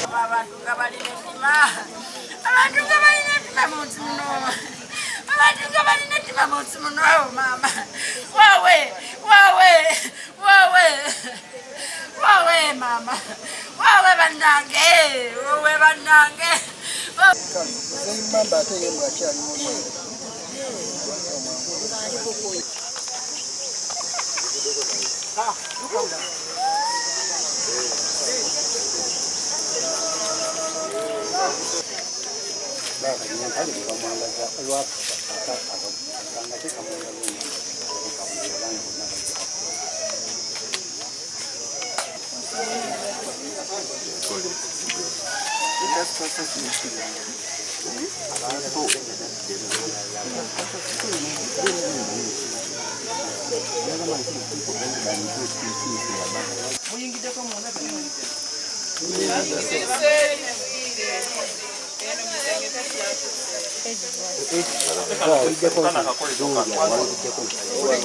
Abantu nga balina ettima, abantu nga balina ettima mu nsi muno, abantu nga balina ettima mu nsi muno. Maama wawe, wawe, wawe, wawe, maama wawe, bannange, wawe, bannange. Mamba ate ye mwakyali muto.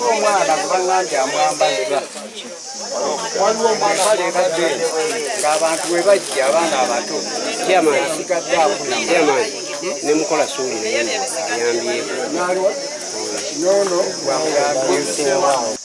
Omwana gwe baŋŋambye amwambaza, waliwo omwana ebadde ng'abantu we bajja, abaana abato sigadde akuna. Chairman ne mukola suuli naye ayambyeko. Naliwa nono gwamuyambyeko.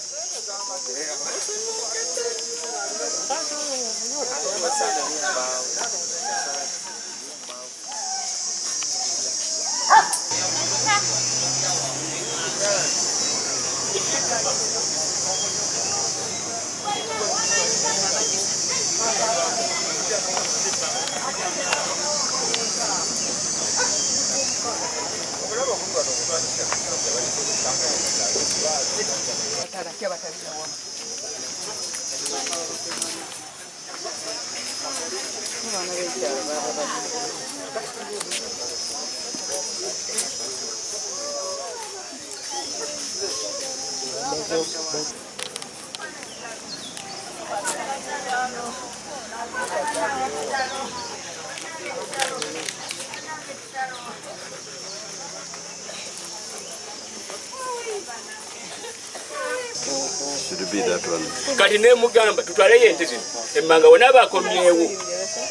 Should be that one. Kati nemugamba tutwaleyo ente zino emmanga, wanaaba akomyewo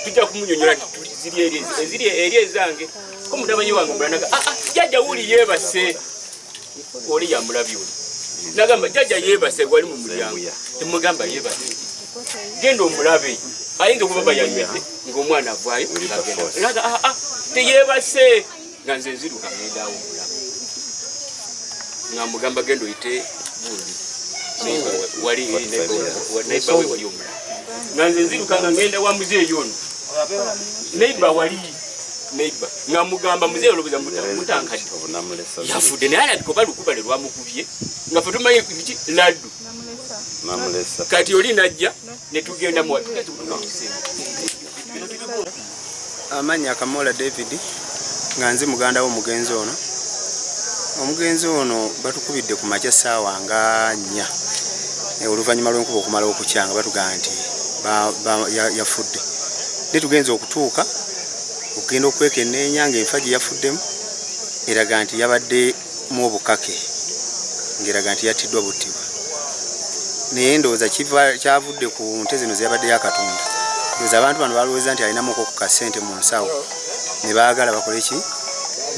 tujja kumunyonyola nti ziri eri, eziri eri ezange. Ko mutabanyi wange omulala naga, "Ah, ah, jjajja wuli yeebase." Oli yamulabye, oli nagamba jjajja yeebase wali mu mulyango. Temugamba yeebase, genda omulabe, ayinza okuba bayanywedde ng'omwana avaayo. Naga, "Ah, ah, teyeebase." Nga nze nziruka ngendawo omulaba nga mugamba genda oyite gundi wali neighbor we wali omulala. Nga nze nziruka nga ngenda wa muzeeyi ono neighbor, wali neighbor, nga mugamba, "Muzeeyi, olowooza mutankadde Obunamulesa. yafudde, naye alabika oba lukuba lwe lwamukubye." Nga fe tumanyi biki laddu. Namulesa. Kati oli najja netugenda muwa. Amannya Kamola David, nga nze muganda w'omugenzi ono. Omugenzi ono batukubidde ku makya ssaawa nga 4, oluvannyuma lw'enkuba okumala okukya, nga batugamba nti yafudde. Naye tugenza okutuuka okugenda okwekenneenya ng'enfa gye yafuddemu eraga nti yabaddemu obukake, ng'eraga nti yattiddwa buttibwa. Naye ndowooza kyavudde ku nte zino zeyabadde yakatunda. Ndowooza abantu bano balowooza nti alinamuko ku kasente mu nsawo, ne baagala bakole ki,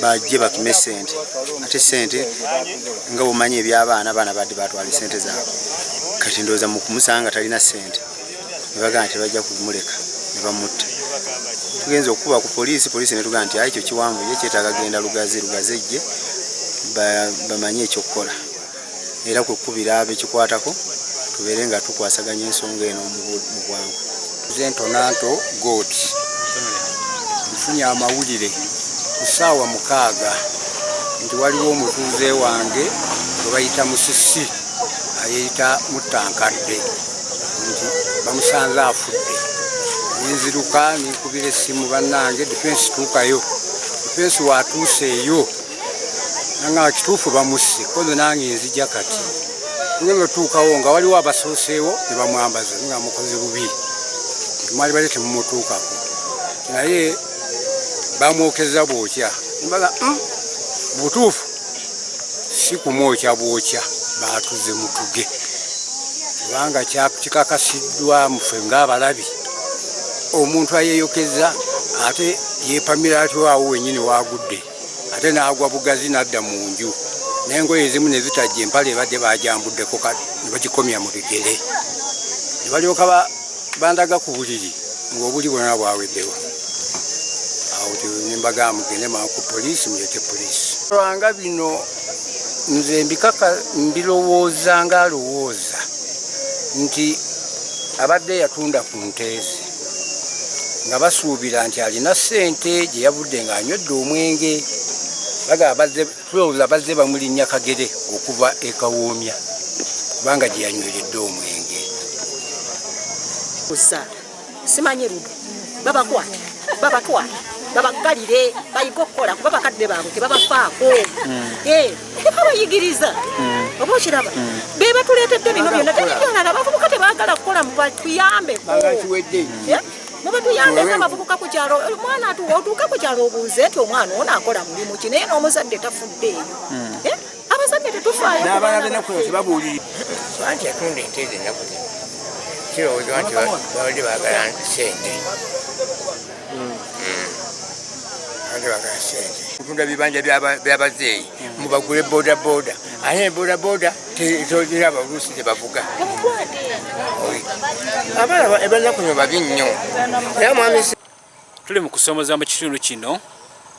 bajje bakime sente. Ate sente nga bwomanyi ebyabaana, abaana badde batwala esente zaabwe. Kati ndowooza mu kumusanga talina sente, ne bagamba nti tebajja kumuleka, ne bamutta. Tugenza okukuba ku poliisi, poliisi netugamba nti ayi ekyo kiwanvu, ye kyetaaga genda Lugazi, Lugazi ejje bamanye ekyokukola. Era kwekubira abekikwatako tubeere nga tukwasaganya ensonga eno mu bwangu. Nze Ntonanto God. Nfunye amawulire ku ssaawa 6 nti waliwo omutuuze wange gwe bayita Musisi, ayeeyita Muttankadde, nti bamusanze afudde. Nenziruka nenkubira essimu bannange, defense tuukayo. Defense watuuse eyo nanga kituufu bamusse, kono nange nzija. Kati tugenda otuukawo nga waliwo abasooseewo ne bamwambaza nga mukoze bubi, mwali bali temumutuukako, naye bamwokeza bwokya. Mbaga butuufu si kumwokya bwokya, batuze mutuge, kubanga kikakasiddwa mufe ng'abalabi. Omuntu ayeyokeza ate yepamira atyo awo wenyini wagudde ate n'agwa bugazi n'adda mu nju n'engoye ezimu ne zitajja empale ebadde bajambuddeko ne bagikomya mu bigere ne balyoka bandaga ku buliri ng'obuli bwona bwaweddewo. Awo nembagamba mugende mangu ku poliisi muleete poliisi. Lwanga bino nze mbikaka mbirowooza ng'alowooza nti abadde yatunda ku nte ze nga basuubira nti alina ssente gye yavudde ng'anywedde omwenge. Bagamba tulowooza bazze bamulinnya kagere okuva e Kawoomya kubanga gye yanyweredde omwenge. Simanyi rudo babakwate babatwale babaggalire bayige okukola kuba bakadde baabwe tebabafaako hmm. Tebabayigiriza oba okiraba be batuleetedde bino byonna tebibyonala abavubuka tebaagala kukola mubatuyambeko mubatuyambeko abavubuka ku kyalo omwana otuuka ku kyalo obuuze nti omwana ono akola mulimu ki naye n'omuzadde tafuddeeyo abazadde tetufaayo n'abaana b'ennaku zino tebabuulirira anti yatunda ente ezo ennaku zino kirowoozebwa nti babadde baagala ssente babadde baagala ssente kutunda bibanja by'abazeeyi mubagule boda boda ate boda boda toziraba oluusi tebavuga abaana ebanaku zino babi nnyo era mwami Tuli mu kusoomoozebwa mu kitundu kino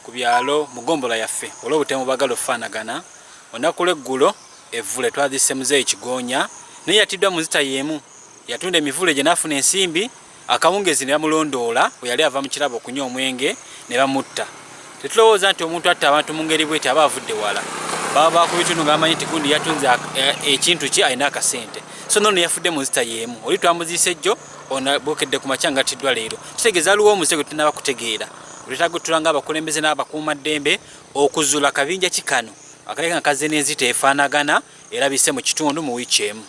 ku byalo mu ggombolola yaffe olw'obutemu obwagala okufaanagana. Olunaku lw'eggulo evvule twazisse Muzeeyi Kigoonya naye yattiddwa mu nzita y'emu. Yatunda emivule gye n'afuna ensimbi, akawungeezi ne bamulondoola bwe yali ava mu kirabo okunywa omwenge ne bamutta. Tetulowooza nti omuntu atta abantu mu ngeri bw'eti aba avudde wala. Baba ba ku bitundu nga bamanyi nti gundi yatunze ekintu kye alina akasente. So n'ono yafudde mu nzita y'emu. Oli twamuziise jjo ono bukedde ku makya ng'attiddwa leero. Kitegeeza waliwo omuze gwe tutanaba kutegeera. Twetaaga ottula ng'abakulembeze n'abakuumaddembe okuzuula kabinja ki kano akalabika nga kazze n'enzita efaanagana erabise mu kitundu mu wiiki emu.